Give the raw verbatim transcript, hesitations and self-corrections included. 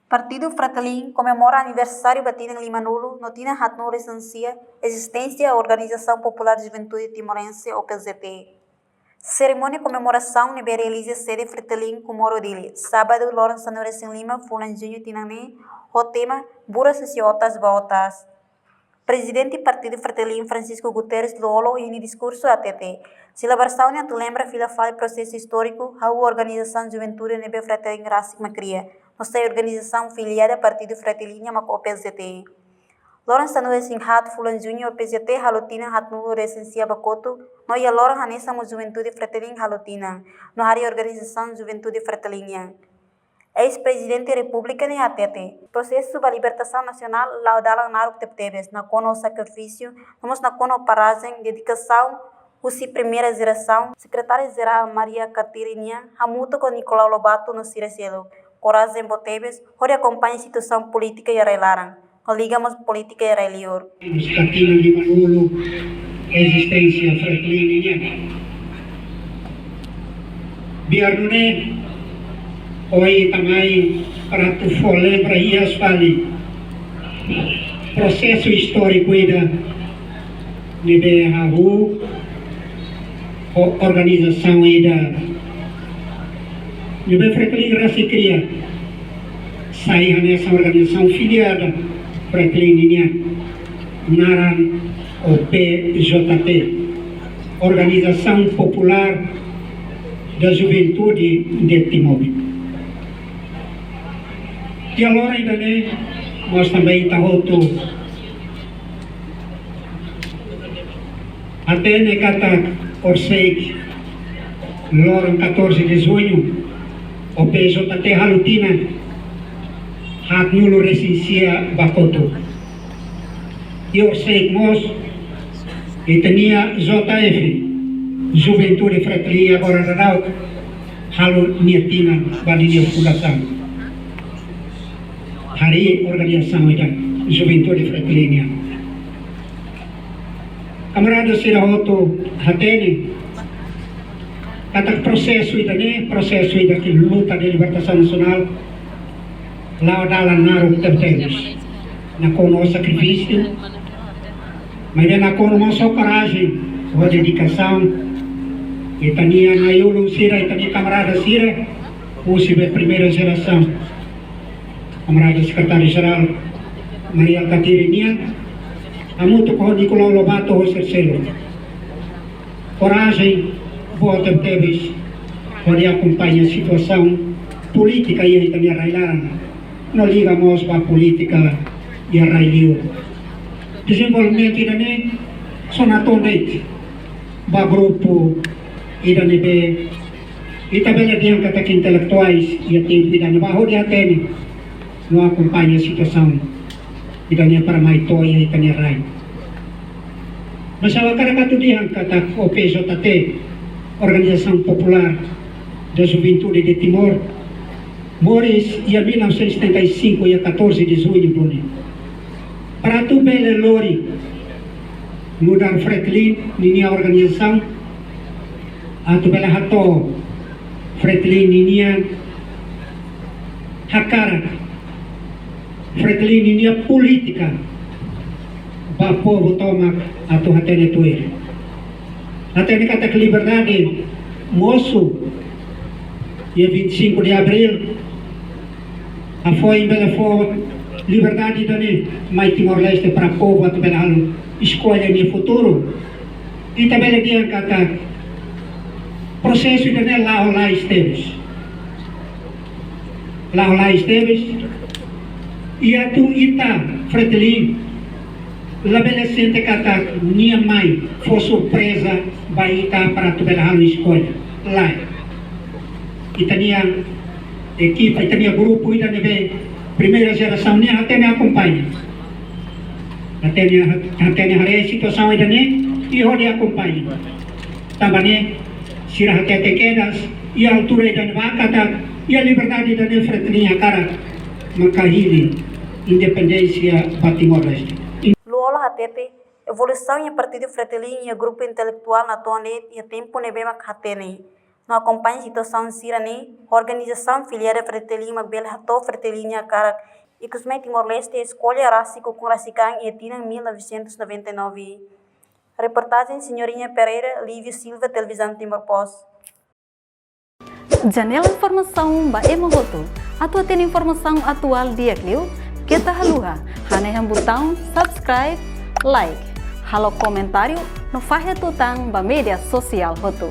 Partidu Fretilin komemora aniversáriu ba tinan limanulu no tinan haatnulu-resin-sia ezisténsia Organizasaun Populár Juventude Timorense, O P J T. Serimónia komemorasaun ne'ebé realiza sede Fretilin, Comoro, Dili, sábadu, loron sanulu-resin-lima fulan Juñu tinan ne'e, ho tema Buras husi Otas ba Otas. Prezidente Partidu Fretilin, Francisco Guterres Lú-Olo, iha nia diskursu hatete, selebrasaun ne'e atu lembra fila fali prosesu istóriku hahú organizasaun juventude ne'ebé Fretilin rasik mak kria, no sai organizasaun filiada Partidu Fretilin nian mak O P J T. Loron sanulu-resin-haat fulan Juñu O P J T halo tinan haatnulu-resin-sia ba kotuk, no iha loron hanesan mós juventude Fretilin halo tinan, no harii organizasaun juventude Fretilin nian. Eis-Prezidente Repúblika ne'e hatete, prosesu ba libertasaun nasionál la'o dalan naruk tebetebes, nakonu ho sakrifísiu, no mós nakonu ho korajen, dedikasaun husi primeira jerasaun, Sekretária-Jerál Maria Katiri nian, hamutuk ho Nicolau Lobato no sira seluk, korajen boot tebes, hodi akompaña situasaun polítika iha rai-laran, no liga mós polítika iha rai-liur. Nos katina limanulu ezisténsia Fretilin nian. Biar nune'e, ohin ita mai para atu fó lembra hi'as fali prosesu istóriku ida ne'ebé hahú ho organizasaun ida ne'ebé Fretilin rasik kria, sai hanesan organizasaun filiada Fretilin nian, naran O P J T, Organização Popular da Juventude de Timor. Iha loron ida-ne'e, mós tanba ita hotu hatene katak horiseik loron catorze de Junho, O P J T halo tinan haatnulu-resin-sia ba kotuk. I horiseik mós, ita-nia J F, Juventude Fretilin, agora daudaun halo nia tinan ba ninia fundasaun. Harii organizasaun ida, Juventude Fretilin nian. Kamarada sira hotu hatene katak prosesu ida-ne'e, prosesu ida ke luta de libertasaun nasionál, la'o dalan naruk tebetebes. Nakonu ho sakrifísiu, maibé nakonu mós ho korajen, ho dedikasaun. Ita-nia na'i-ulun sira, ita-nia kamarada sira, husi be primeira jerasaun, kamarada Sekretária-Jerál Maria Alkatiri nian, hamutuk ho Nicolau Lobato ho sira seluk. Korajen boot tebetebes hodi akompaña situasaun polítika iha ita-nia rai-laran, no liga mós ba polítika iha rai-liur. Dezenvolvimentu ida-ne'e só natoon de'it ba grupu ida ne'ebé ita bele dehan katak intelektuais iha tempu ida-ne'ebá hodi hatene no akompaña situasaun ida-ne'e para mai to'o iha ita-nia rai. Mas ha'u hakarak atu dehan katak O P J T, Organização Popular da Juventude de Timor, moris iha mil novecentos e setenta e cinco, iha catorze de Junho duni. Para atu bele lori nu'udar Fretilin ninia organizasaun, atu bele hato'o Fretilin ninia hakarak, Fretilin ninia polítika ba povu tomak atu hatene tuir. Hatene katak liberdade mosu iha vinte e cinco de Abril, hafoin bele fó liberdade ida-ne'e mai Timor-Leste para povu atu bele halo eskolla nia futuru. Ita bele dehan katak prosesu ida-ne'e la'o lais tebes. La'o lais tebes. I atu ita Fretilin labele sente katak nia mai fó surpreza ba ita para atu bele halo eskolla. Lae. Ita-nia ekipa, ita-nia grupu ida ne'ebé primeira jerasaun nian hatene akompaña. Hatene, hatene haree situasaun ida-ne'e i hodi akompaña. Tanba ne'e sira hatete kedas iha altura ida-ne'ebá katak iha liberdade ida-ne'e Fretilin hakarak maka hili independénsia ba Timor-Leste. Lú-Olo hatete, evolusaun iha Partidu Fretilin iha grupu intelektuál natoon de'it iha tempu ne'ebé mak hatene. no akompaña situasaun sira-ne'e, organizasaun filiada Fretilin mak bele hato'o Fretilin nia hakarak. Ikusmai Timor-Leste eskolla rasik ukun rasik an iha tinan mil novecentos e noventa e nove. Reportajen Senhorinha Pereira, Lívio Silva, Televizaun Timor Post. Janela informasaun ba ema hotu. Atu hatene informasaun atuál di'ak liu, keta haluha hanehan butaun subscribe, like, halo komentáriu no fahe tutan ba média sosiál hotu.